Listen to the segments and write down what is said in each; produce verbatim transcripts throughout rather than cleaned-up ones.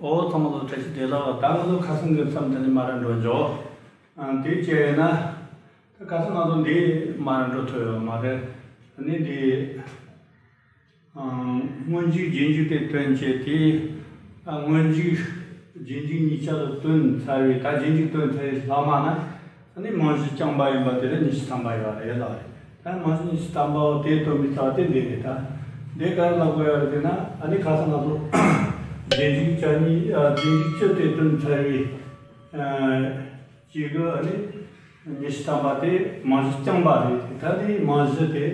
ཨོ་ཚང་མ་ལ་བཀྲ་ཤིས་བདེ་ལེགས། ད་ང་ཚོ་ཁ་སང་གི་མཚམས་དེ་ནས་མར་འགྲོ་འཇོག་ཨ་དེ་བྱས་ཡིན་ན། ད་ཁ་སང་ང་ཚོ་འདི་མར་འགྲོ་ཐུབ་ཡོད་མ་རེད། ཨ་ནི་འདི། ཨང་། སྔོན་འཇུག་རྗེས་འཇུག་དེ་བཏོན་བྱས་དེ། ཨ་སྔོན་འཇུག་རྗེས་འཇུག་གཉིས་ཆ་ལ་བཏོན་ཚར་བའི། ད་རྗེས་འཇུག་བཏོན་ཚར་བའི་ལྷག་མ་ན། ཨ་ནི་རྨང་གཞི་རྐྱང་པ་ཡིན་པ་དེ་ལ་ཉི་ཤུ་ཐམ་པ་ཡོད་རེད་ལབ་རེད། ད་རྨང་གཞི་ཉི་ཤུ་ཐམ་པའོ་དེ་བཏོན་པའི་རྩ་བ་དེ་འདི་རེད། ད་འདི་ག་རེ་ལབ་དགོས་ཡོད་རེད་ཟེར་ན། ཨ་ནི་ཁ་སང་ང་ཚོ་རྗེས་འཇུག་བཅུ་གཉིས། ཨ་རྗེས་འཇུག་བཅུ་དེ་བཏོན་ཚར་བའི། ཨ་གཅིག་གི་ཨ་ནི་ཉི་ཤུ་ཐམ་པ་དེ་རྨང་གཞི་རྐྱང་པ་རེད། ད་འདི་རྨང་གཞི་དེ།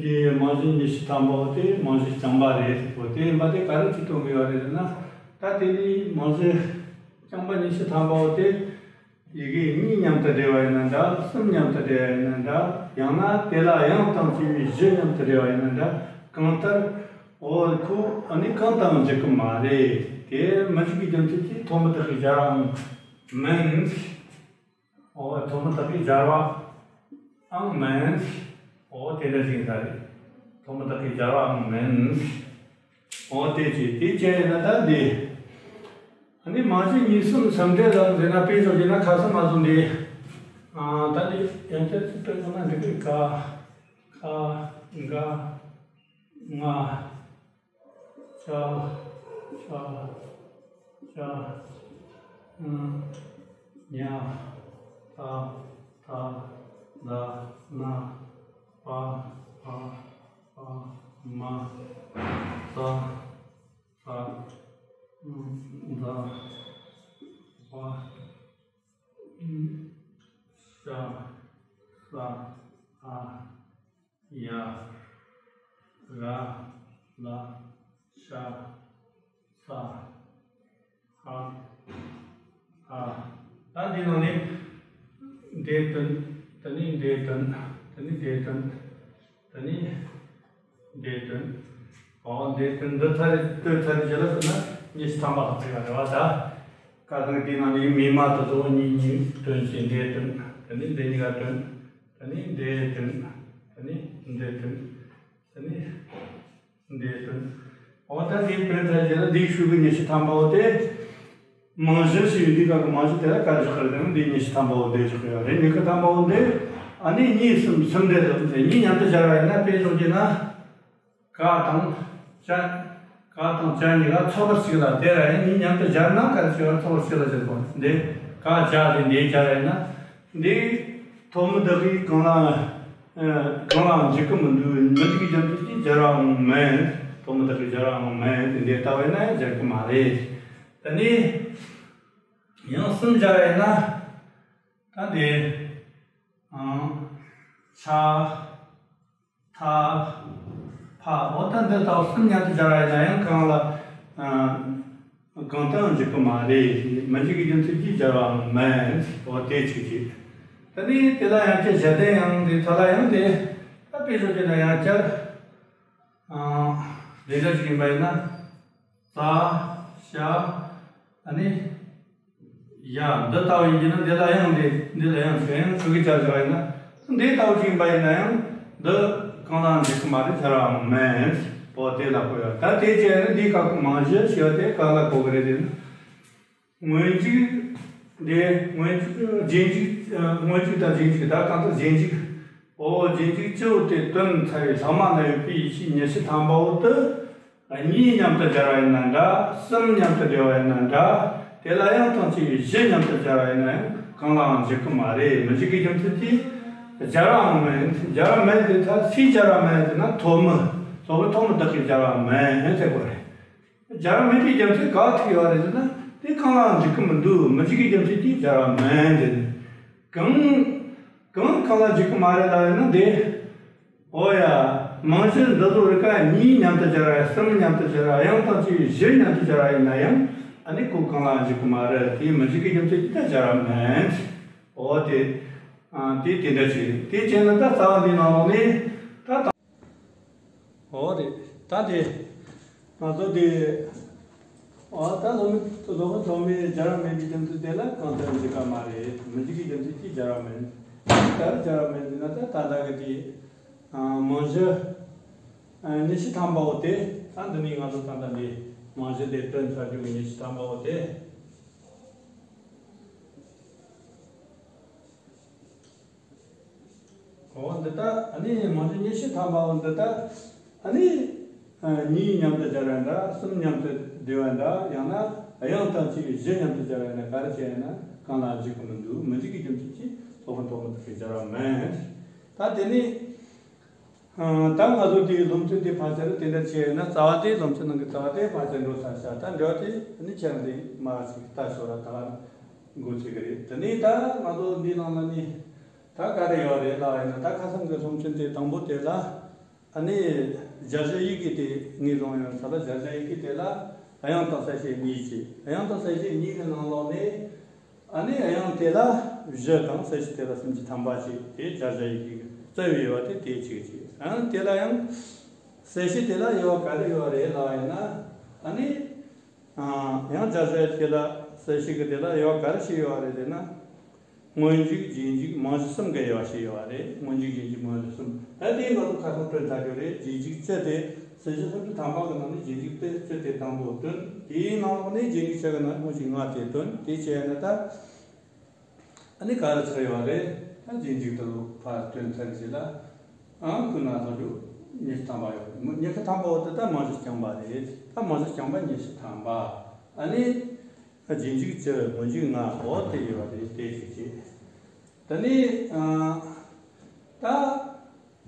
འདིའི་རྨང་གཞི་ཉི་ཤུ་ཐམ་པའོ་དེ་རྨང་གཞི་རྐྱང་པ་རེད། འོ་དེ་ཡིན་པ་དེ་ག་རེ་བྱེད་དགོས་ཀྱི་ཡོད་རེད་ཟེར་ན། ད་དེ་ནི་རྨང་གཞི་རྐྱང་པ་ཉི་ཤུ་ཐམ་པའོ་དེ་ཡི་གེ་གཉིས་མཉམ་དུ་སྦྲེལ་བ་ཡིན་ན་འདྲ། གསུམ་མཉམ་དུ་སྦྲེལ་བ་ཡིན་ན་འདྲ། ཡང་ན་དེ་ལ་དབྱངས་དང་བཅས་པའི་གཞི་མཉམ་དུ་སྦྲེལ་བ་ཡིན་ན་འདྲ། གང་ལྟར་འོ་ཁོ་ཨ་ནི་གང་དུའང་འཇུག་གི་མ་རེད། དེ་མི་འཇུག་གི་རྒྱུ་མཚན་གྱིས་ཐོག་མ་དག་གི་སྦྱར་བའང་མིན། འོ་ཐོག་མ་དག་གི་སྦྱར་བའང་མིན། འོ་དེ་འདྲ་ཞིག་ཡིན་ས་རེད། ཐོག་མ་དག་གི་སྦྱར་བའང་མིན། འོ་དེ་བྱས་དེ་བྱས་ཡིན་ན་ད་འདི། ཨ་ནི་རྨང་གཞི་གཉིས་གསུམ་གསུམ་འདྲེས་ལ་ཟེར་ན། དཔེ་བཞག་བྱས་ན་ཁ་སང་ང་ཚོ་འདི། ཨ་ད་འདི་ཡང་བསྐྱར་ཅིག་དཔེ་བཞག་ན་འགྲིག་གི་རེད། ཀ་ཁ་ག་ང་། ཅ་ཆ་ཅ་ཉ་ཏ་ད་ན་པ་པ་པ་མ་ཙ་ཙ་ཛ་ཝ་ཤ་ས་ཨ། ཡ། ར། ལ། ཤ། ས། ཧ། ཧ། ད་འདི་ནང་ནས་འདི་བཏོན། དེ་ནས་འདི་བཏོན། དེ་ནས་འདི་བཏོན། དེ་ནས་འདི་བཏོན། འོ་འདི་བཏོན། འདི་ཚར་རེ་བཏོན་ཚར་རེ་རྗེས་ལ་བཏོན་ན་ཉི་ཤུ་ཐམ་པ་ལྷག་ཡོད་རེད་བ། ད་ཁ་སང་དེ་ནང་ནས་མི་མ་དེ་ཚོ་གཉིས་གཉིས་བཏོན་བྱས་འདི་བཏོན། དེ་ནས་འདི་གཉིས་ཀ་བཏོན། དེ་ནས་འདི་བཏོན། དེ་ནས་འདི་བཏོན། དེ་ནས་འདི་བཏོན། འོ་ད་འདི་བཏོན་ཚར་རྗེས་ལ་འདི་ཤུགས་ཀྱི་ཉི་ཤུ་ཐམ་པའོ་དེ། རྨང་གཞི་ཞེས་པའི་འདི་ག་གི་རྨང་གཞི་དེ་ལ་ག་རེ་བཞག་གི་རེད་ཟེར་ན། འདི་ཉི་ཤུ་ཐམ་པའོ་འདི་བཞག་གི་ཡོད་རེད། ཉི་ཤུ་ཐམ་པའོ་འདི་ཨ་ནི་གཉིས་གསུམ་གསུམ་འདྲེས་ལ་ཟེར། གཉིས་མཉམ་དུ་སྦྱར་བ་ཡིན་ན། དཔེ་བཞག་བྱས་ན། ག་དང་ཅ། ག་དང་ཅ་གཉིས་ཀ་ཚོགས་པ་གཅིག་ལ། དེ་ར་ཡང་གཉིས་མཉམ་དུ་སྦྱར་ན་ག་རེ་བྱེད་པ། ཚོགས་པ་གཅིག་ལ་སྦྱར་དགོས། འདི་ག་ཅ་རེད། འདི་ཅ་ར་ཡིན་ན། འདི་ཐོག་མ་དག་གི་གང་ལ་ཨ་གང་ལའང་འཇུག་གི་མི་འདུག་མི་འཇུག་གི་རྒྱུ་མཚན་གྱིས་སྦྱར་བའང་མིན། ཐོག་མ་དག་གི་སྦྱར་བའང་མིན། དེ་འདི་ལྟ་བས་ན་ཡང་སྦྱར་གི་མ་རེད། དེ་ནས་ཡང་གསུམ་སྦྱར་བ་ཡིན་ན། ད་འདི་ཨང་ཆ། ཐ། ཕ། འོ་ད་འདི་ལྟ་བུ་གསུམ་མཉམ་དུ་སྦྱར་བ་ཡིན་ན་ཡང་གང་ལ་ཨ་གང་དུའང་འཇུག་གི་མ་རེད། མི་འཇུག་གི་རྒྱུ་མཚན་གྱིས་སྦྱར་བའང་མིན། འོ་དེ་གཅིག་བྱས། དེ་ནས་དེ་ལ་ཡང་བསྐྱར་གཞི་རྟེན་ཡང་དེ་ཚོ་ལ་ཡང་དེ། ད་དཔེ་བཞག་བྱས་ན་ཡང་བསྐྱར་ཨ་འདི་འདྲ་ཞིག་ཡིན་པ་ཡིན་ན། ཙ། ཤ། ཨ་ནི། ཡ། འདི་ལྟ་བུ་ཡིན་གྱི་ན་འདི་ལ་ཡང་འདི། འདི་ལ་ཡང་ཆོས་ཡང་ཆོས་ཀྱི་བྱ་བྱ་བ་ཡིན་ན། འདི་ལྟ་བུ་ཅིག་ཡིན་པ་ཡིན་ན་ཡང་འདི་གང་ལའང་འཇུག་གི་མ་རེད། སྦྱར་བའང་མིན། འོ་དེ་ལ་གོ་ཡ། ད་དེ་བྱས་ན་འདི་སྐབས་ཀྱི་རྨང་གཞི་ཞེས་པ་དེ་གང་ལ་གོ་གི་རེད་ཟེར་ན། སྔོན་འཇུག་འདི་སྔོན་འཇུག་རྗེས་འཇུག་སྔོན་འཇུག་དང་རྗེས་འཇུག་ད་གང་ལྟར་རྗེས་འཇུག་འོ་རྗེས་འཇུག་བཅུ་བོ་དེ་བཏོན་ཚར་བའི་ལྷག་མ་ན་ཡོད་པའི་ཡེ་ཤེས་ཉི་ཤུ་ཐམ་པ་བོ་དེ། གཉིས་མཉམ་དུ་སྦྱར་བ་ཡིན་ན་འདྲ། གསུམ་མཉམ་དུ་སྦྲེལ་བ་ཡིན་ན་འདྲ། དེ་ལ་དབྱངས་དང་བཅས་པའི་གཞི་མཉམ་དུ་སྦྱར་བ་ཡིན་ན་ཡང་གང་ལའང་འཇུག་གི་མ་རེད། མི་འཇུག་གི་རྒྱུ་མཚན་གྱིས་སྦྱར་བའང་མིན། སྦྱར་བ་མིན་དེ་ད་སུས་སྦྱར་བ་མིན་ཟེར་ན། ཐོག་མ། ཚོགས་པའི་ཐོག་མ་བདག་གིས་སྦྱར་བ་མིན་ཟེར་དགོས་རེད། སྦྱར་བ་མིན་པའི་རྒྱུ་མཚན་ག་ཐུག་ཡོད་རེད་ཟེར་ན། དེ་གང་ལའང་འཇུག་གི་མི་འདུག་མི་འཇུག་གི་རྒྱུ་མཚན་གྱིས་སྦྱར་བ་མིན་ཟེར་ནས། གང་། གང་གང་ལ་འཇུག་གི་མ་རེད་ལབ་ཡོད་ན་དེ། འོ་ཡ། རྨང་གཞི་འདི་ཚོ་རིགས་གཉིས་མཉམ་དུ་སྦྱར་བ། གསུམ་མཉམ་དུ་སྦྱར་བ། དབྱངས་དང་བཅས་པའི་གཞི་མཉམ་དུ་སྦྱར་བ་ཡིན་ན་ཡང་། ཨ་ནི་ཁོ་གང་ལའང་འཇུག་གི་མ་རེད། དེ་མི་འཇུག་གི་རྒྱུ་མཚན་གྱིས་ད་སྦྱར་བ་མིན། འོ་དེ། ཨ་དེ་དེ་འདྲ་ཞིག་རེད། དེ་བྱས་ན་ད་རྩ་བ་འདི་ནང་ལོགས་ནས་ད་དང་། འོ་རེད། ད་དེ། ང་ཚོ་དེ། འོ་ད་ལོ་མི་ལོ་མི་ཐོག་མའི་སྦྱར་བ་མིན་པའི་རྒྱུ་མཚན་དེ་ལ་གང་ལྟར་འཇུག་གི་མ་རེད། མི་འཇུག་གི་རྒྱུ་མཚན་གྱིས་སྦྱར་བ་མིན། ད་སྦྱར་བ་མིན་ཟེར་ན་ད་ད་ལྟ་གི་དེ། ཨ་རྨང་གཞི། ཨ་ཉི་ཤུ་ཐམ་པ་བོ་དེ། ད་འདི་ནས་ང་ཚོ་ད་ལྟ་འདི། རྨང་གཞི་དེ་བཏོན་ཚར་རྒྱུ་གི་ཉི་ཤུ་ཐམ་པ་འོ་དེ། འོ་འདི་ལྟ་ཨ་ནི་རྨང་གཞི་ཉི་ཤུ་ཐམ་པ་འོ་འདི་ལྟ་ཨ་ནི་གཉིས་མཉམ་དུ་སྦྱར་བ་འདྲ། གསུམ་མཉམ་དུ་སྦྲེལ་བ་འདྲ། ཡང་ན་དབྱངས་དང་བཅས་པའི་གཞི་མཉམ་དུ་སྦྱར་བ་འདྲ། ག་རེ་བྱས་ན་གང་ལ་འཇུག་གི་མི་འདུག་མི་འཇུག་གི་རྒྱུ་མཚན་གྱིས་སློབ་དཔོན་ཐོགས་མེད་ཐུགས་ཀྱིས་སྦྱར་བ་མིན། ད་དེ་ནི། ཨ། ད་ང་ཚོ་དེའི་སློབ་ཚན་དེ་ཕལ་ཆེར་དེ་འདྲ་བྱས་ན། རྩ་བ་དེ་སློབ་ཚན་ནང་གི་རྩ་བ་དེ་ཕལ་ཆེར་འགྲོ་ཚར་ཤག་ད་འདྲ་བ་དེ་ནི་ཁྱེད་རང་དེ་མར་ཞིག་ལྟ་ཞོར་ལ་ད་འགོ་ཚུགས་ཀྱི་རེད། དེ་ནས་ད་ང་ཚོ་འདི་ནང་ལ་ནི་ད་ག་རེ་ཡོད་རེད་ལབ་ཡིན་ན། ད་ཁ་སང་གི་སློབ་ཚན་དེ་དང་པོ་དེ་ལ་ཨ་ནི་སྦྱར་བྱའི་ཡི་གེ་དེ་ངོས་བཟུང་ཡོད་ས་ལ། སྦྱར་བྱའི་ཡི་གེ་དེ་ལ་དབྱངས་དང་གསལ་བྱེད་གཉིས་བྱས། དབྱངས་དང་གསལ་བྱེད་གཉིས་ཀྱི་ནང་ལོགས་ནས། ཨ་ནི་དབྱངས་དེ་ལ་བཞི་དང་གསལ་བྱེད་དེ་ལ་སུམ་ཅུ་ཐམ་པ་བྱས། དེ་སྦྱར་བྱའི་ཡི་གེ་གི་རྩ་བའི་དབྱེ་བ་དེ་དེ་གཅིག་བྱས། ཨ་ནི་དེ་ལ་ཡང་གསལ་བྱེད་དེ་ལ་དབྱེ་བ་ག་རེ་ཡོད་རེད་ལབ་ཡིན་ན། ཨ་ནི་ཨ་ཡང་སྦྱར་བྱའི་དེ་ལ་གསལ་བྱེད་ཀྱི་དེ་ལ་དབྱེ་བ་ག་རེ་ཞིག་ཡོད་རེད་ཟེར་ན། སྔོན་འཇུག་རྗེས་འཇུག་རྨང་གཞི་གསུམ་གྱི་དབྱེ་བ་ཞིག་ཡོད་རེད། སྔོན་འཇུག་རྗེས་འཇུག་རྨང་གཞི་གསུམ། ད་དེ་ང་ཚོ་ཁ་སང་བཏོན་ཚར་རྒྱུ་རེད། རྗེས་འཇུག་བཅུ་དེ། གསལ་བྱེད་སུམ་ཅུ་ཐམ་པ་གི་ནང་ནས་རྗེས་འཇུག་དེ་བཅུ་དེ་དང་པོ་བཏོན། དེའི་ནང་ལོགས་ནས་རྗེས་འཇུག་བཅུ་གི་ནང་སྔོན་འཇུག་ལྔ་དེ་བཏོན། དེ་བྱས་ན་ད་ཨ་ནི་ག་རེ་ཆགས་ཡོད་རེད། ད་རྗེས་འཇུག་དེ་ལོ་ཕར་བཏོན་ཚར་རྗེས་ལ། ཨང་ཁོ་ན་ཚོ་རྒྱུ་ཉི་ཤུ་ཐམ་པ་ཡོད་རེད། ཉི་ཤུ་ཐམ་པ་འོ་དེ་ད་རྨང་གཞི་རྐྱང་པ་རེད། ད་རྨང་གཞི་རྐྱང་པ་ཉི་ཤུ་ཐམ་པ། ཨ་ནི། རྗེས་འཇུག་བཅུ། སྔོན་འཇུག་ལྔ། འོ་དེ་ཡོད་རེད། དེ་ཞིག་བྱས། ད་ནི་ཨ། ད་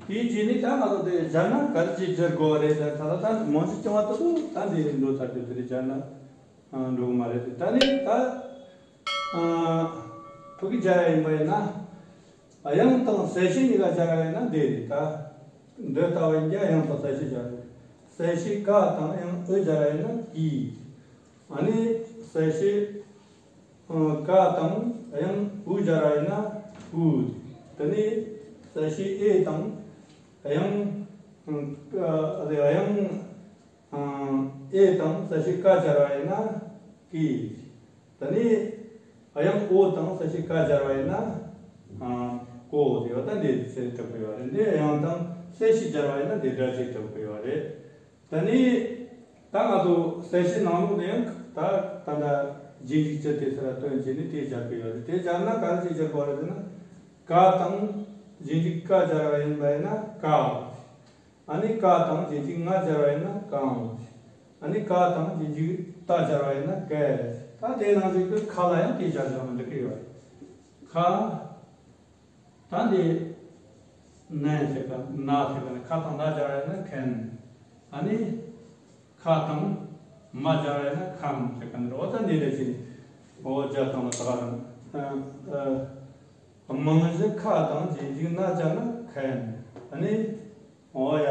དེའི་རྗེས་ནས་ད་ང་ཚོ་དེ་སྦྱར་ན་ག་རེ་བྱས་སྦྱར་དགོས་རེད། ད་ད་ད་རྨང་གཞི་རྐྱང་པ་ལྟ་བུ་ད་འདི་འགྲོ་ཚར་རྒྱུ་དེ་རེད། སྦྱར་ན་ཨ་འགྲོ་གི་མ་རེད། ད་ནི་ད་ཨ་ཕ་གི་སྦྱར་ཡ་ཡིན་པ་ཡིན་ན། དབྱངས་དང་གསལ་བྱེད་གཉིས་ཀ་སྦྱར་བ་ཡིན་ན་འདི་རེད། ད་འདི་ལྟ་བུ་ཡིན་ཀྱང་དབྱངས་དང་གསལ་བྱེད་སྦྱར་བ་རེད། གསལ་བྱེད་ཀ་དང་དབྱངས་ཨུ་སྦྱར་བ་ཡིན་ན་ཀི། ཨ་ནི་གསལ་བྱེད་ཀ་དང་དབྱངས་ཨུ་སྦྱར་བ་ཡིན་ན་ཀུ། དེ་ནས་གསལ་བྱེད་ཨེ་དང་དབྱངས་ཨ་དབྱངས་ཨེ་དང་གསལ་བྱེད་ཀ་སྦྱར་བ་ཡིན་ན་ཀི། ད་ནི་དབྱངས་ཨོ་དང་གསལ་བྱེད་ཀ་སྦྱར་བ་ཡིན་ན་ཨ་ཀོ་ཡོད། ད་འདི་ཚེ་ཐུབ་ཀྱི་ཡོད་རེད། འདི་དབྱངས་དང་གསལ་བྱེད་སྦྱར་བ་ཡིན་ན་འདི་སྒྲ་ཚེ་ཐུབ་ཀྱི་ཡོད་རེད། ད་ནི་ད་ང་ཚོ་གསལ་བྱེད་ནང་ལོགས་ནས་ཡང་ད་ད་ལྟ་རྗེས་འཇུག་བཅུ་དེ་ཚོ་ལ་བཏོན་བྱས་ནས་དེ་སྦྱར་གྱི་ཡོད་རེད། དེ་སྦྱར་ན་ག་རེ་ཅིག་སྦྱར་དགོས་རེད་ཟེར་ན། ཀ་དང་རྗེས་འཇུག་ཀ་སྦྱར་བ་ཡིན་པ་ཡིན་ན་ཀའོ། ཨ་ནི་ཀ་དང་རྗེས་འཇུག་ང་སྦྱར་བ་ཡིན་ན་ཀའོ། ཨ་ནི་ཀ་དང་རྗེས་འཇུག་ཏ་སྦྱར་བ་ཡིན་ན་ཀའོ། ད་དེ་ནང་བཞིན་དུ་ཁ་ལ་ཡང་དེ་སྦྱར་བྱ་མི་འགྲིག་གི་ཡོད་རེད། ཁ། ད་འདི་ནན་ཟེར་ག་ན་ཟེར་ག་ནི་ཁ་དང་ན་སྦྱར་བ་ཡིན་ན་ཁན། ཨ་ནི་ཁ་དང་མ་སྦྱར་བ་ཡིན་ན་ཁམ་ཟེར་ག་ནི་རེད། འོ་ད་འདི་འདྲ་ཞིག་འོ་སྦྱར་སྟངས་ལ་ད་ག་རང་། རྨང་གཞི་ཁ་དང་རྗེས་འཇུག་ན་སྦྱར་ན་ཁན། ཨ་ནི། འོ་ཡ།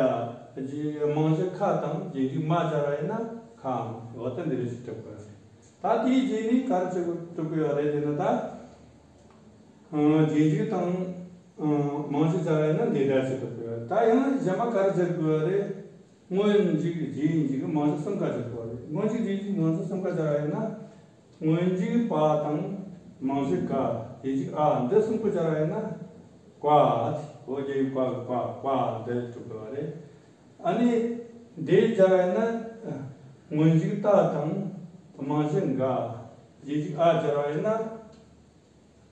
རྗེས་རྨང་གཞི་ཁ་དང་རྗེས་འཇུག་མ་སྦྱར་བ་ཡིན་ན་ཁའམ། འོ་ད་འདི་རེ་ཞིག་གྲུབ་དགོས་རེད། ད་དེའི་རྗེས་ནས་ག་རེ་བྱེད་དགོས་གྲུབ་དགོས་ཡོད་རེད་ཟེར་ན། ད་ཨ་རྗེས་འཇུག་དང་ཨ་རྨང་གཞི་སྦྱར་བ་ཡིན་ན་འདི་འདྲ་ཞིག་གྲུབ་དགོས་ཡོད་རེད། ད་ཡང་གཞན་པ་ག་རེ་སྦྱར་དགོས་ཡོད་རེད། སྔོན་འཇུག་རྗེས་འཇུག་རྨང་གཞི་གསུམ་ཀ་སྦྱར་དགོས་རེད། སྔོན་འཇུག་རྗེས་འཇུག་རྨང་གཞི་གསུམ་ཀ་སྦྱར་བ་ཡིན་ན། སྔོན་འཇུག་པ་དང་རྨང་གཞི་ཀ། རྗེས་འཇུག་ཨ། འདི་གསུམ་པོ་སྦྱར་བ་ཡིན་ན་ཀ། འོ་རྒྱ་ཡིག་ཀ་གི་ཀ། ཀ་འདི་གྲུབ་དགོས་པ་རེད། ཨ་ནི་འདི་སྦྱར་བ་ཡིན་ན་སྔོན་འཇུག་ཏ་དང་རྨང་གཞི་འགའ། རྗེས་འཇུག་ཨ་སྦྱར་བ་ཡིན་ན་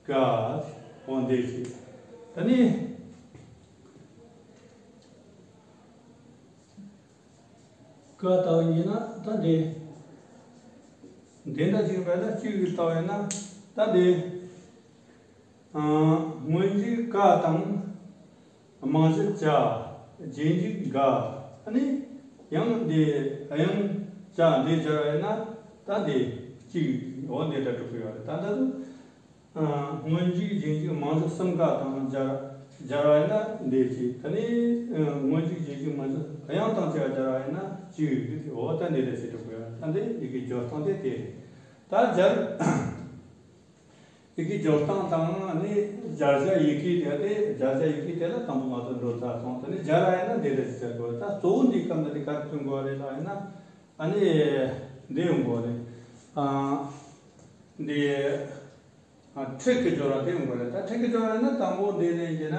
ག། འོ་འདི་ཞིག་ད་ནི། ཀ་ལྟ་བུ་ཡིན་ན་ད་འདི། འདི་འདྲ་ཅིག་བས་ན་གཅིག་གི་ལྟ་བུ་ཡིན་ན་ད་འདི། ཨ་སྔོན་འཇུག་ཀ་དང་རྨང་གཞི་ཅ། རྗེས་འཇུག་འགའ། ཨ་ནི་ཡང་འདི་དབྱངས་ཅ་འདི་སྦྱར་བ་ཡིན་ན་ད་འདི་གཅིག་འོ་འདི་འདྲ་གྲུབ་ཀྱི་ཡོད་རེད། ད་ལྟ་དུ། ཨ་སྔོན་འཇུག་རྗེས་འཇུག་རྨང་གཞི་གསུམ་ཀ་དང་སྦྱར་སྦྱར་བ་ཡིན་ན་འདི་གཅིག་ད་ནི་ཨ་སྔོན་འཇུག་རྗེས་འཇུག་རྨང་གཞི་དབྱངས་དང་བཅས་པ་སྦྱར་བ་ཡིན་ན་གཅིག་འོ་ད་འདི་འདྲ་ཞིག་གྲུབ་ཀྱི་ཡོད་རེད། ད་འདི་ཡི་གེ་སྦྱོར་སྟངས་དེ་དེ་རེད། ད་སྦྱར། ཡི་གེ་སྦྱོར་སྟངས་དང་ནི་སྦྱར་བྱ་ཡི་གེ་དེ་སྟེ། སྦྱར་བྱ་ཡི་གེ་དེ་ལ་དང་པོ་ང་ཚོ་འགྲོ་ཚར་སོང་། དེ་ནས་སྦྱར་བ་ཡིན་ན་འདི་འདྲ་ཞིག་སྦྱར་དགོས། ད་གཙོ་བོ་འདིའི་སྐབས་འདི་ནི་ག་རེ་ཐོན་དགོས་རེད་ལབ་ཡིན་ན། ཨ་ནི་འདི་ཡོང་དགོས་རེད། ཨ་འདི་ཨ་ཁྲིད་ཀྱི་སྦྱོར་བ་དེ་ཡོང་དགོས་རེད། ད་ཁྲིད་ཀྱི་སྦྱོར་བ་ཡིན་ན་དང་པོ་འདི་ནས་བྱས་ན་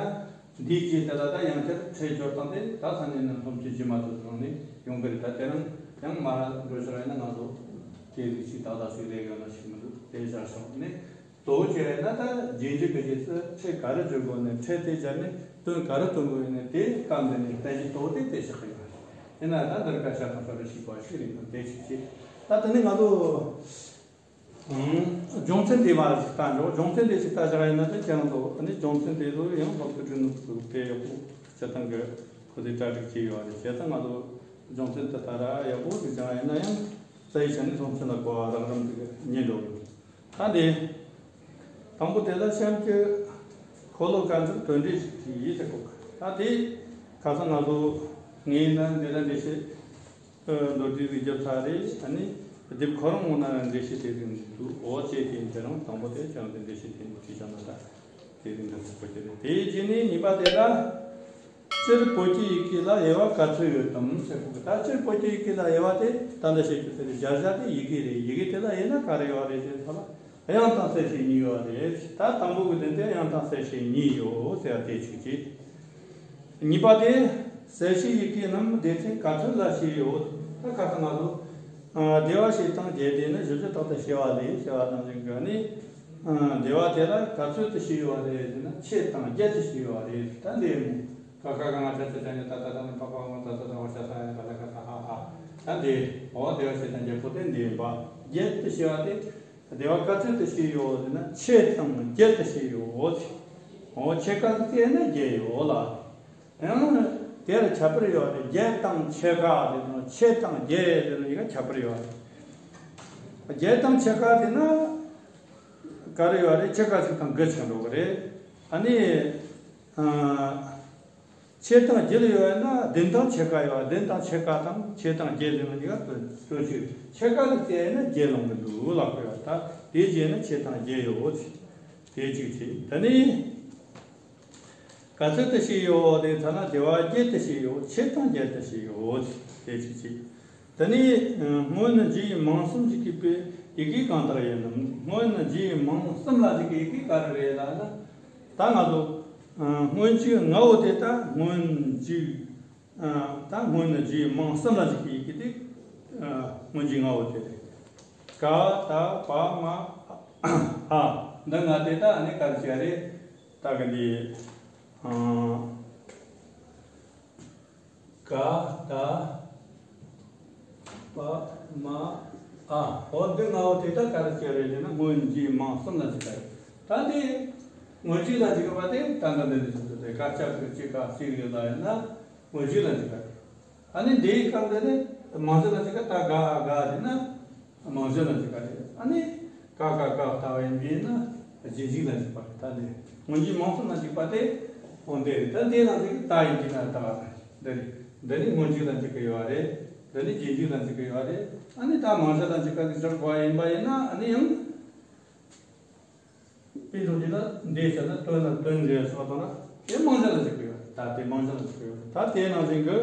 འདིའི་རྗེས་དེ་ལ་ད་ཡང་བསྐྱར་ཁྲིད་སྦྱོར་སྟངས་དེ་ད་ས་གནས་ནས་སློབ་ཚན་རྗེས་མ་དུ་སོང་ནས་ཡོང་གི་རེད། ད་དེ་རིང་ ཡང་མར་འགྲོ་ཤོར་ཡིན་ན་ང་ཚོ་དེ་རིགས་ཤིག་ཏག་ཏག་ཞིག་རེད་ཡོད་ན་ཞིག་མི་འདུག་དེ་བཞག་ཤོག་ནས། གཙོ་བོ་བྱས་ན་ད་རྗེས་འཇུག་གི་རྗེས་སུ་ཕྲད་ག་རེ་འཇུག་དགོས་ནས་ཕྲད་དེ་སྦྱར་ནས་དོན་ག་རེ་སྟོན་དགོས་ནས་དེ་སྐབས་འདི་ནས་རྟེན་གཞི་གཙོ་བོ་དེ་དེ་བཞག་གི་ཡོད། ཡིན་ན་ད་འདིར་སྐད་ཆ་གང་ཤོར་རེ་ཞིག་པ་ཞིག་རེད་དང་དེ་ཞིག་བྱེད། ད་དེ་ནས་ང་ཚོ་སྦྱོང་ཚན་དེ་མར་ཞིག་ལྟ་འགྲོ། སྦྱོང་ཚན་དེ་ཞིག་ལྟ་བཞག་ཡིན་ན་ད་ཁྱེད་རང་ཚོ་ཨ་ནི་སྦྱོང་ཚན་དེ་ཚོ་ཡང་སློབ་ཕྲུག་ཁྲིད་ནུས་ཚོ་དཔེ་ཡག་པོ་བྱེད་སྟངས་ཀྱི་ཁོ་ཚོས་གྲ་སྒྲིག་བྱས་ཡོད་རེད། བྱས་ཙང་ང་ཚོ་སྦྱོང་ཚན་དེ་ལྟ་ར་ཡག་པོ་ཞིག་སྦྱངས་ཡིན་ན་ཡང་རྩ་བའི་ཆ་ནས་སློབ་ཚན་ལ་གོ་བ་རག་རམ་ཅིག་རྙེད་འགྲོ་གི། ད་འདི། དང་པོ་དེ་ལ་གཤམ་གྱི་འཁོར་ལོ་སྐར་མཚམས་དོན་འགྲེལ་ཞིག་བྲིས་ཡིན་ཟེར་གོ། ད་དེ་ཁ་སང་ང་ཚོ་ངས་ན་འདི་ལ་འགྲེལ་བཤད་མདོར་བསྡུས་ཤིག་བརྒྱབ་ཚར་རེད། ཨ་ནི་དེབ་ཁོ་རང་ངོ་ན་འགྲེལ་བཤད་དེ་རིང་འདུག་འོ་བྱས་ཏེ་འདི་རང་དང་པོ་དེ་ཁྱོད་ཚོས་འགྲེལ་བཤད་དེ་བྲིས་བཞག་ན་ད་དེ་རིང་འདི་ཚོ་གོ་རྒྱུ་རེད། དེའི་རྗེས་ནས་གཉིས་པ་དེ་ལ། སྤྱིར་བོད་ཀྱི་ཡི་གེ་ལ་དབྱེ་བ་ག་ཚོད་ཡོད་དམ་ཟེར་གོ་གི། ད་སྤྱིར་བོད་ཀྱི་ཡི་གེ་ལ་དབྱེ་བ་དེ་ད་ལྟ་བཤད་རྒྱུ་དེ་རེད། སྦྱར་བྱ་དེ་ཡི་གེ་རེད། ཡི་གེ་དེ་ལ་དབྱེ་ན་ག་རེ་ཡོད་རེད་ཟེར་ཐ་ལ་དབྱངས་དང་གསལ་བྱེད་གཉིས་ཡོད་རེད། ད་དང་པོ་གི་དོན་དེ་དབྱངས་དང་གསལ་བྱེད་གཉིས་ཡོད་ཟེར་བ་དེ་གཅིག་བྱས། གཉིས་པ་དེ་གསལ་བྱེད་ཡི་གེ་རྣམས་སྡེ་ཚན་ག་ཚོད་ལ་ཕྱེ་ཡོད། ད་ཁ་སང་ང་ཚོ་ཨ་སྡེ་པ་ཕྱེད་དང་བརྒྱད་དེ་ནི་བཞི་བཅུ་ཏག་ཏག་ཕྱེ་བ་ལས་ཟེར་བ་ནང་བཞིན་གྱི་ནི་ཨ་སྡེ་པ་དེ་ལ་ག་ཚོད་དུ་ཕྱེ་ཡོད་རེད་ཟེར་ན་ཕྱེད་དང་བརྒྱད་དུ་ཕྱེ་ཡོད་རེད། ད་འདི་མོ། ཀ་ཁ་ག་ང་ཅ་ཆ་ཇ་ཉ་ཏ་ཏ་ད་ན་པ་པ་ང་ད་ད་ད་བ་ཤ་ས་ཡ་ག་ད་ག་ད་ཧ་ཧ། ད་འདི་འོ་སྡེ་པ་ཕྱེད་དང་བརྒྱད་པོ་དེ་འདི་ཡིན་པ། བརྒྱད་དུ་ཕྱེ་བ་དེ་སྡེ་པ་ག་ཚོད་དུ་ཕྱེ་ཡོད་ཟེར་ན་ཕྱེད་དང་བརྒྱད་དུ་ཕྱེ་ཡོད། འོ་ཕྱེད་ཀ་གི་བརྩེགས་ན་བརྒྱད་ཡོད་ལ། ཡང་དེར་ཁྱད་པར་ཡོད་རེད། བརྒྱད་དང་ཕྱེད་ཀ་དེ་དང་ཕྱེད་དང་བརྒྱད་དེ་ནི་ཡང་ཁྱད་པར་ཡོད་རེད། བརྒྱད་དང་ཕྱེད་ཀ་དེ་ན་ག་རེ་ཡོད་རེད། ཕྱེད་ཀ་ཞིག་དང་དགུ་ཆགས་འགྲོ་གི་རེད། ཨ་ནི་ཨ་ཕྱེད་དང་བརྒྱད་ཡོད་ན་བདུན་དང་ཕྱེད་ཀ་ཡོད། བདུན་དང་ཕྱེད་ཀ་དང་ཕྱེད་དང་བརྒྱད་དེ་ནི་ཡང་དོན་དོན་གཅིག་ཕྱེད་ཀ་གི་བརྩེགས་ན་བརྒྱད་ལོང་གི་འདུག་ལབ་དགོས་ཡོད། ད་དེ་བྱས་ན་ཕྱེད་དང་བརྒྱད་ཡོད། དེ་གཅིག་བྱས། ད་ནི། ག་ཚོད་དུ་ཕྱེ་ཡོད་དེ་ཐ་ན་སྡེ་པ་བརྒྱད་དུ་ཕྱེ་ཡོད། ཕྱེད་དང་བརྒྱད་དུ་ཕྱེ་ཡོད། དེ་གཅིག་བྱས། དེ་ནས་སྔོན་ནི་རྒྱུ་ཡི་མིང་གསུམ་གྱིས་བསྐུལ་བའི་ཡི་གེ་གང་དག་ཡིན་ནམ། སྔོན་ནི་རྒྱུ་ཡི་མིང་གསུམ་ལ་གཅིག་གི་ཡི་གེ་ག་རེ་རེད་ལབ་ན། ད་ང་ཚོ་སྔོན་འཇུག་ལྔ་བོ་དེ་ད་སྔོན་འཇུག་ད་སྔོན་ནི་རྒྱུ་ཡི་མིང་གསུམ་ལ་གཅིག་གི་ཡི་གེ་དེ་སྔོན་འཇུག་ལྔ་བོ་དེ་རེད། ཀ་ད་པ་མ་འ། འདི་ལྔ་དེ་ད་ཨ་ནི་ག་རེ་བྱས་རེད། ད་གི་འདི། ཀ་ད་པ་མ་འ། འོ་འདི་ལྔ་བོ་དེ་ད་ག་རེ་བྱས་རེད་ཟེར་ན་སྔོན་འཇུག་མིང་གསུམ་ལ་གཅིག་པ་རེད། ད་འདི་སྔོན་འཇུག་ལ་གཅིག་པ་དེ་ད་ལྟ་འདི་འདི་བྱེད་དུ་དེ་ཀ་ཁྱབ་ཀྱི་གཅིག་ཀ་གཅིག་ཡོད་ལ་ཡིན་ན་སྔོན་འཇུག་ལ་གཅིག་པ་རེད། ཨ་ནི་འདིའི་སྐབས་འདི་ནི་མིང་གཞི་ལ་གཅིག་པ་ད་ག་འ་ག་དེ་ན། རྨང་གཞི་ལ་འཇུག་པ་རེད། ཨ་ནི་ཀ་ཁ་ག་ལྟ་བ་ཡིན་པས་ན་རྗེས་འཇུག་ལ་འཇུག་པ་རེད། ད་འདི་སྔོན་འཇུག་མིང་གསུམ་ལ་འཇུག་པ་དེ་འོ་འདི་རེད། ད་འདི་ནང་བཞིན་ད་ཡིན་གྱི་ན་ད་འདི་རེད། འདི་ནི་སྔོན་འཇུག་ལ་འཇུག་གི་ཡོད་རེད། འདི་ནི་རྗེས་འཇུག་ལ་འཇུག་གི་ཡོད་རེད། ཨ་ནི་ད་རྨང་གཞི་ལ་འཇུག་པ་གི་སྦྱོར་དགོས་པ་ཡིན་པ་ཡིན་ན་ཨ་ནི་ཡང་དཔེ་འཇོག་རྒྱུ་ན་འདི་བྱས་ན་དོན་ལ་དོན་འགལ་སོགས་དང་ན་དེ་རྨང་གཞི་ལ་འཇུག་གི་ཡོད་རེད། ད་དེ་རྨང་གཞི་ལ་འཇུག་གི་ཡོད་རེད། ད་དེ་ནང་བཞིན་གྱི་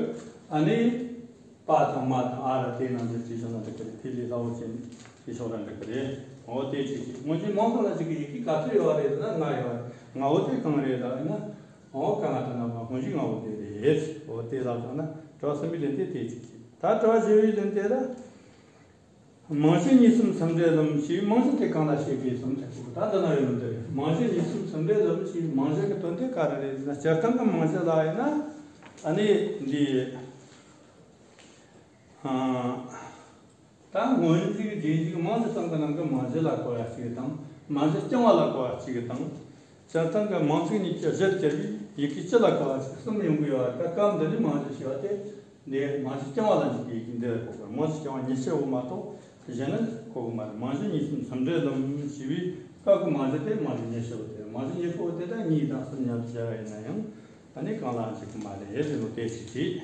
ཨ་ནི། པ་དང་མ་དང་འ་ལ་དེ་ནང་བཞིན་བྲིས་བཞག་ན་འགྲིག་གི་རེད། དེ་ལས་སླ་བོ་བྱས་ནས་བྲིས་ཆོག་ན་འགྲིག་གི་རེད། འོ་དེ་གཅིག་གཅིག་སྔོན་འཇུག་མིང་གསུམ་ལ་གཅིག་གི་ཡི་གེ་ག་ཚོད་ཡོད་རེད་ཟེར་ན་ལྔ་ཡོད་རེད། ལྔ་བོ་དེ་གང་རེད་ལབ་ཡིན་ན། འོ་ཀ་ང་ད་ན་མ་སྔོན་འཇུག་ལྔ་བོ་དེ་རེད། འོ་དེ་ལབ་སོང་ན་དྲི་བ་གསུམ་པའི་ལན་དེ་དེ་གཅིག་གཅིག་ད་དྲི་བ་བཞི་པའི་ལན་དེ་ལ། རྨང་གཞི་གཉིས་གསུམ་སུམ་སྦྲེལ་ལམ་ཞེས་རྨང་གཞི་དེ་གང་ལ་བཤད་པའི་གསུམ་ཟེར་གོ་ད་འདི་ན་ཡོད་ནི་དེ་རེད། རྨང་གཞི་གཉིས་གསུམ་སུམ་སྦྲེལ་ལམ་ཞེས་རྨང་གཞི་གི་དོན་དེ་ག་རེ་རེད་ཟེར་ན་སྤྱིར་བཏང་གི་རྨང་གཞི་ལ་ཡིན་ན་ཨ་ནི་འདི། ད་སྔོན་འཇུག་རྗེས་འཇུག་རྨང་གཞི་གསུམ་གྱི་ནང་གི་རྨང་གཞི་ལ་གོ་བ་གཅིག་དང་རྨང་གཞི་རྐྱང་བ་ལ་གོ་བ་གཅིག་དང་། སྤྱིར་བཏང་གི་མིང་ཚིག་གཉིས་ཀྱི་གཞིར་གྱུར་པའི་ཡི་གེ་སྤྱི་ལ་གོ་བ་གཅིག་གསུམ་ཡོང་གི་ཡོད་པ་སྐབས་འདི་ནས་རྨང་གཞི་ཞེས་པ་དེ་འདི་རྨང་གཞི་རྐྱང་བ་ལ་འཇུག་པའི་ཡི་གེ་འདི་ལ་གོ་དགོས། རྨང་གཞི་རྐྱང་བ་ཉི་ཤུ་བོ་མ་གཏོགས་གཞན་ནི་གོ་གི་མ་རེད། རྨང་གཞི་གཉིས་གསུམ་སུམ་སྦྲེལ་ལམ་ཞེས་པའི་སྐབས་ཀྱི་རྨང་གཞི་དེ་རྨང་གཞི་ཉི་ཤུ་བོ་དེ་རེད། རྨང་གཞི་ཉི་ཤུ་བོ་དེ་དག་གཉིས་དང་གསུམ་མཉམ་དུ་སྦྱར་བ་ཡིན་ན་ཡང་ཨ་ནི་གང་ལའང་འཇུག་གི་མ་རེད་ཟེར་ནོ་དེ་ཞིག་བྱས།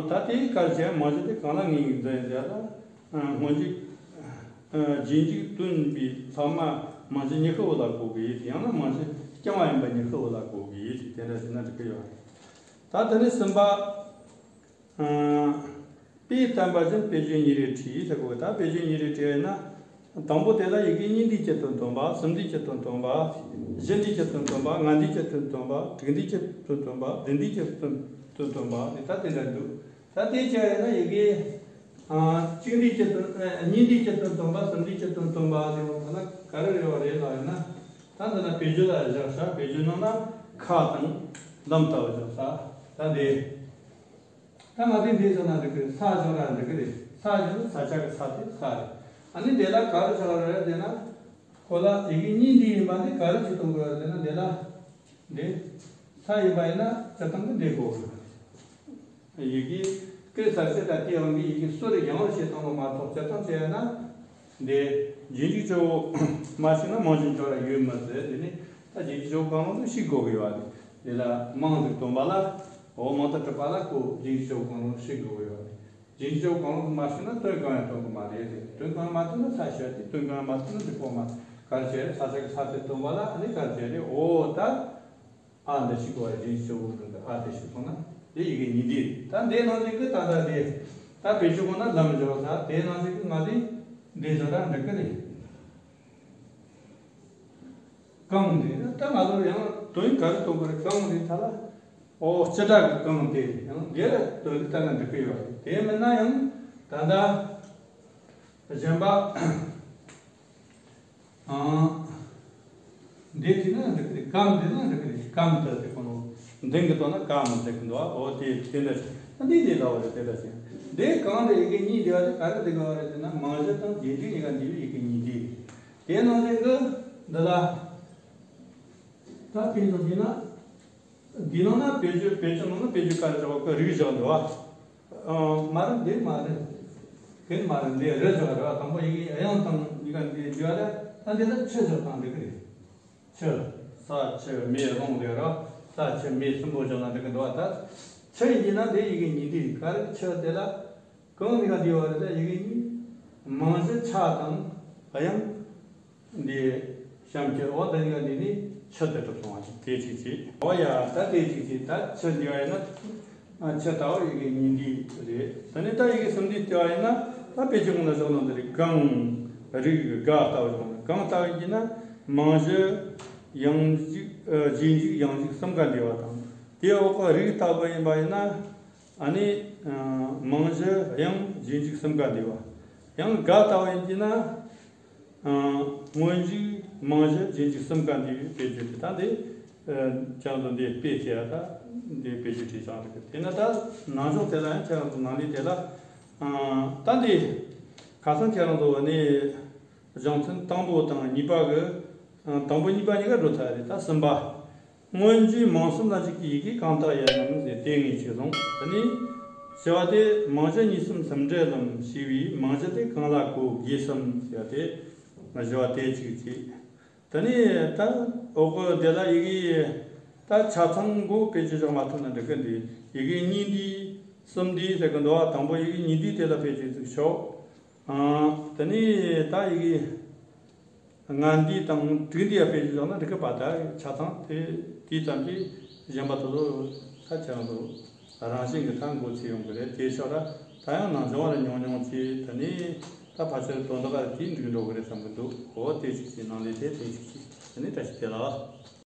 ད་དེའི་སྐབས་ཀྱི་རྨང་གཞི་དེ་གང་ལ་ངེས་ཀྱི་འདུག་ཟེར་ན། སྔོན་འཇུག་རྗེས་འཇུག་སྟོན་པའི་ལྷག་མ་རྨང་གཞི་ཉི་ཤུ་བོ་ལ་གོ་གི་ཡོད། ཡང་ན་རྨང་གཞི་རྐྱང་བ་ཡིན་པ་ཉི་ཤུ་བོ་ལ་གོ་གི་ཡོད། དེ་འདྲ་ཞིག་ན་འགྲིག་གི་ཡོད་རེད། ད་དེ་ནས་གསུམ་པ། དཔེས་བསྟན་པ་བཞིན་དཔེ་བརྗོད་ཉིན་རེ་བྲིས་ཟེར་གོ་གི་ད་དཔེ་བརྗོད་ཉིན་རེ་བྲིས་ཡིན་ན། དང་པོ་དེ་ལ་ཡི་གེ་གཉིས་འདུས་ཀྱི་དོན་སྟོན་པ། གསུམ་འདུས་ཀྱི་དོན་སྟོན་པ། བཞི་འདུས་ཀྱི་དོན་སྟོན་པ། ལྔ་འདུས་ཀྱི་དོན་སྟོན་པ། དྲུག་འདུས་ཀྱི་དོན་སྟོན་པ། བདུན་འདུས་ཀྱི་དོན་དོན་སྟོན་པ་ནི་ད་དེ་འདྲ་འདུག་ད་དེ་བྱས་ཡིན་ན་ཡི་གེ་ཨ་གཅིག་འདྲིས་ཀྱི་དོན་ཨ་གཉིས་འདྲིས་ཀྱི་དོན་སྟོན་པ། གསུམ་འདྲིས་ཀྱི་དོན་སྟོན་པ་དེ་བ་ཐ་ན་ག་རེ་རེད་བ་རེད་ལ་ཡིན་ན། ད་འདི་ན་བེད་སྤྱོད་ལ་བཞག་ཤག་བེད་སྤྱོད་ནང་ན་ཁ་དང་ལམ་ལྟ་བུ་བཞག་ས། ད་དེ་ད་ང་ཚོས་འདི་བྱས་ན་འགྲིག་གི་རེད། ས་བཞག་ར་འགྲིག་གི་རེད། ས་བཞག་ན་ས་ཆ་གི་ས་དེ་ས་རེད། ཨ་ནི་འདི་ལ་ག་རེ་བཞག་ར་རེད་ཟེར་ན། ཁོ་ལ་ཡི་གེ་གཉིས་འདྲིས་ཡིན་པ་འདི་ག་རེ་བྱེད་གཏོང་དགོས་རེད་ཟེར་ན། འདི་ལ་འདི་ས་ཡིན་པ་ཡིན་ན་སྤྱིར་བཏང་གི་འདི་དགོས་རེད། ཡི་གེ་སྐད་གསར་བཅད་དང་དེའི་དབང་གིས་ཡི་གེ་གསོ་རིག་ཡང་རུ་བྱེད་སྟངས་ལ་མ་གཏོགས། སྤྱིར་བཏང་བྱས་ན་འདི་རྗེས་འཇུག་ཆུ་བོ་མ་ཞིག་ན་མང་ཞིག་འབྱོར་ར་ཡོད་མི་ཟེར། དེ་ནི་ད་རྗེས་འཇུག་ཆུ་བོ་གང་རུང་དུ་ཤེས་དགོས་ཀྱི་ཡོད་རེད། དེ་ལ་མང་ཟིག་སྟོན་པ་ལ་འོ་མང་དུ་གྲུབ་པ་ལ་ཁོ་རྗེས་འཇུག་ཆུ་བོ་གང་རུང་ཤེས་དགོས་ཀྱི་ཡོད་རེད། རྗེས་འཇུག་ཆུ་བོ་གང་རུང་མ་ཤེས་ན་དོན་གང་ཡང་སྟོན་གི་མ་རེད། དེ་དོན་གང་མ་སྟོན་ན་ས་ཤོད་དེ། དོན་གང་མ་སྟོན་ན་འགྲིག་པོ་མ། ག་རེ་བྱས་རེད། ས་ཆ་གི་ས་དེ་སྟོན་པ་ལ་ཨ་ནི་ག་རེ་བྱས་རེད། འོ་ད། ཨ་འདི་ཞིག་གོ་བ་རེད། རྗེས་འཇུག་ཆུ་བོ་འདི་ཨ་དེ་ཞིག་སོང་ན་དེ་ཡི་གེ་གཉིས་འདྲིས་རེད། ད་འདི་ནང་བཞིན་གྱི་ད་ལྟ་དེ་ད་བེད་སྤྱོད་གོ་ན་ལམ་འཇོག་ས། དེ་ནང་བཞིན་གྱི་ང་དེ་འདི་བཟོ་ར་འགྲིག་གི་རེད། གང་དེ་ད་ང་ཚོ་ཡང་དོན་ག་རེ་གཏོང་དགོས་རེད། གང་དེ་ད་ལ་ཨོ་སྤྱི་སྒྲ་གི་གང་དེ་ཡང་དེ་ལ་དོན་དེ་ལྟ་ན་འགྲིག་གི་ཡོད་རེད། དེ་མིན་ན་ཡང་ད་ལྟ་གཞན་པ། ཨང་། འདི་དེ་ན་འགྲིག་གི་རེད། གམ་དེ་ན་འགྲིག་གི་རེད། གམ་དེ་དེ་ཁོ་ནོ་འདིང་གི་དོ་ན་གམ་འགྲིག་གི་འདུག་ཨ། འོ་དེ་དེ་འདྲ་ཞིག་ཨ་འདི་འདི་ལ་བ་རེད། དེ་འདྲ་ཞིག་འདི་གང་དེ་ཡི་གེ་གཉིས་འདི་བ་རེད། ག་རེ་འདི་ག་བ་རེད་ཟེར་ན། མང་གཞི་དང་རྗེས་འཇུག་གཉིས་ཀ་འདི་བའི་ཡི་གེ་གཉིས་འདི་རེད། དེ་ནང་བཞིན་གི་འདི་ལ་ད་དེ་ཚོ་བྱས་ན། འདི་ནང་ན་བེད་སྤྱོད་བེད་སྤྱོད་ནང་ན་བེད་སྤྱོད་ག་རེ་བྱ་བ་གི་རིགས་བཞག་འདུག་བ། ཨ། མ་རེད། འདི་མ་རེད། དེ་མ་རེད། འདི་རེད་བཞག་རེད་བ། དང་པོ་ཡི་གེ་དབྱངས་དང་ཡི་གེ་འདི་འདི་བ་རེད། ད་འདི་ལ་ཆུ་བཞག་སྟངས་འགྲིག་གི་རེད། ཆུ། ས་ཆུ་མེ་རླུང་རེད་ར། ས་ཆུ་མེ་གསུམ་པོ་བཞག་ན་འགྲིག་གི་འདུག་བ། ད་ཆུ་ཡིན་ན་འདི་ཡི་གེ་གཉིས་འདི་རེད། ག་རེ་ཆུ་དེ་ལ། གང་གཉིས་ཀ་འདི་བ་རེད། ད་ཡི་གེ་གཉིས། མང་གཞི་ཆ་དང་དབྱངས་འདི་གཤམ་གྱི་འོ་འདི་གཉིས་ཀ་འདི་ནི་ཆུ་དེ་གྲུབ་སོང་བ་ཅིག་དེ་གཅིག་བྱས། འོ་ཡ་ད་དེ་གཅིག་བྱས། ད་ཆུ་འདི་བ་ཡིན་ན་ཨ་ཆུ་ལྟ་བུ་ཡི་གེ་གཉིས་འདི་རེད། ད་ནི་ད་ཡི་གེ་གསུམ་འདི་ལྟ་བ་ཡིན་ན་ད་དཔེ་ཆ་ངོ་ན་ཞོག་ནང་འདི་རེད། གང་རིགས་ག་ལྟ་བུ་ཞོག་ན། གང་ལྟ་བུ་ཡིན་ན་མང་གཞི་དབྱངས་འཇུག་ཨ་རྗེས་འཇུག་དབྱངས་འཇུག་གསུམ་ཀ་འདི་བ་དང་། དེའི་འོག་གི་རིགས་ལྟ་བུ་ཡིན་པ་ཡིན་ན། ཨ་ནི། ཨ། མང་གཞི་དབྱངས་རྗེས་འཇུག་གསུམ་ཀ་འདུས་པ། ཡང་ག་ལྟ་བུ་ཡིན་གྱི་ན། ཨ། སྔོན་འཇུག་མང་གཞི་རྗེས་འཇུག་གསུམ་ཀ་འདུས་པའི་དཔེ་བརྗོད་དེ། ད་འདི། ཨ། ཁྱེད་རང་ཚོ་འདི་དཔེ་བྱས་ད་འདི་དཔེ་བརྗོད་བྲིས་བཞག་འདུག་དེས་ན་ད་ནང་སྦྱོང་དེ་ལ་ཡང་ཁྱེད་རང་ཚོ་ནང་ལས་དེ་ལ། ཨ། ད་འདི་ཁ་སང་ཁྱེད་རང་ཚོ་ནི་སྦྱོང་ཚན་དང་པོ་དང་གཉིས་པ་གི། ཨ། དང་པོ་གཉིས་པ་གཉིས་ཀ་འགྲོ་ཚར་རེད། ད་གསུམ་པ། སྔོན་འཇུག་མང་གསུམ་ལ་འཇུག་པའི་ཡི་གེ་གང་དག་ཡིན་ནམ་ཟེར། དེ་ངས་ཅིག་བཟུང་། དེ་ནས་བྱ་བ་དེ་མང་གཞི་གཉིས་གསུམ་གསུམ་འབྲེལ་ལམ་ཞེས་པའི་མང་གཞི་དེ་གང་ལ་གོ་དགོས་སམ་ཟེར་བ་དེ་བྱ་བ་དེ་གཅིག་བྱས། དེ་ནས་ད་འོག་གི་འདི་ལ་ཡི་གེ་ད་ཆ་ཚང་མགོ་དཔེ་ཅི་བཞག་མ་ཐུབ་ན་འགྲིག་གི། འདི་ཡི་གེ་གཉིས་འདུས་གསུམ་འདུས་ཟེར་གི་འདུག་བ། དང་པོ་ཡི་གེ་གཉིས་འདུས་དེ་ལ་དཔེ་ཅིག་ཟིག་ཤོག་ཨ། དེ་ནས་ད་ཡི་གེ་ལྔ་འདུས་དང་དྲུག་འདུས་ཡ་དཔེ་ཅིག་བཞག་ན་འགྲིག་གི་པ། ད་ཆ་ཚང་དེ་དེ་ཙམ་གྱིས་གཞན་པ་དེ་ཚོ་ས་ཆ་རང་དུ་རང་བཞིན་གྱི་ད་མགོ་ཚོས་ཡོང་གི་རེད། དེ་ཤོག་ར་ད་ཡང་ནང་སྦྱོང་བ་ལ་ཉུང་ཉུང་བྱས། དེ་ནས་ད་ཕལ་ཆེར་དོན་དག་ག་དེ་འགྲིག་འགྲོ་གི་རེད་བསམ་གི་འདུག་འོ་དེ་ཅིག་བྱས། ནང་ལས་དེ་དེ་ཅིག་བྱས། དེ་ནས་བཀྲ་ཤིས་བདེ་ལེགས།